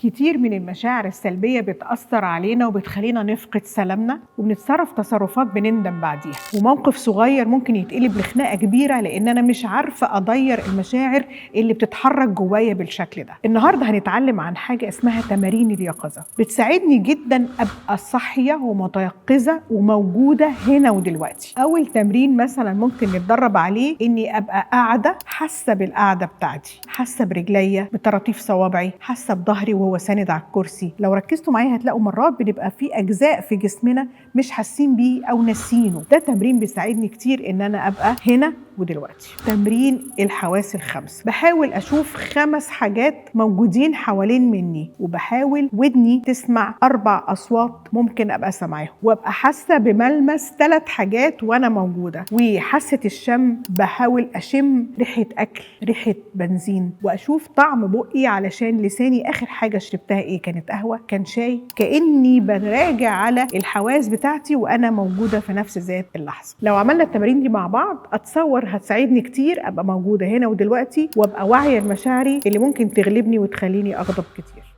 كتير من المشاعر السلبية بتأثر علينا وبتخلينا نفقد سلامنا، وبنتصرف تصرفات بنندم بعديها، وموقف صغير ممكن يتقلب لخناقة كبيرة لأن أنا مش عارفة أدير المشاعر اللي بتتحرك جوايا بالشكل ده. النهاردة هنتعلم عن حاجة اسمها تمارين اليقظة، بتساعدني جدا أبقى صاحية ومتيقظة وموجودة هنا ودلوقتي. أول تمرين مثلا ممكن نتدرب عليه إني أبقى قاعدة حاسة بالقعدة بتاعتي، حاسة برجليا، بطراطيف صوابعي، حاسة بظهري وهو ساند على الكرسي. لو ركزتوا معايا هتلاقوا مرات بنبقى في أجزاء في جسمنا مش حاسين بيه أو ناسينه. ده تمرين بيساعدني كتير إن أنا أبقى هنا ودلوقتي. تمرين الحواس الخمس، بحاول أشوف 5 حاجات موجودين حوالين مني، وبحاول ودني تسمع 4 أصوات ممكن أبقى سامعاهم، وأبقى حاسة بملمس 3 حاجات وأنا موجودة. وحاسة الشم، بحاول أشم ريحة أكل، ريحة بنزين، وأشوف طعم بقي علشان لساني آخر حاجة شربتها إيه، كانت قهوة، كان شاي. كأني براجع على الحواس بتاعتي وأنا موجودة في نفس ذات اللحظة. لو عملنا التمارين دي مع بعض أتصور هتساعدني كتير أبقى موجودة هنا ودلوقتي، وأبقى واعية لمشاعري اللي ممكن تغلبني وتخليني أغضب كتير.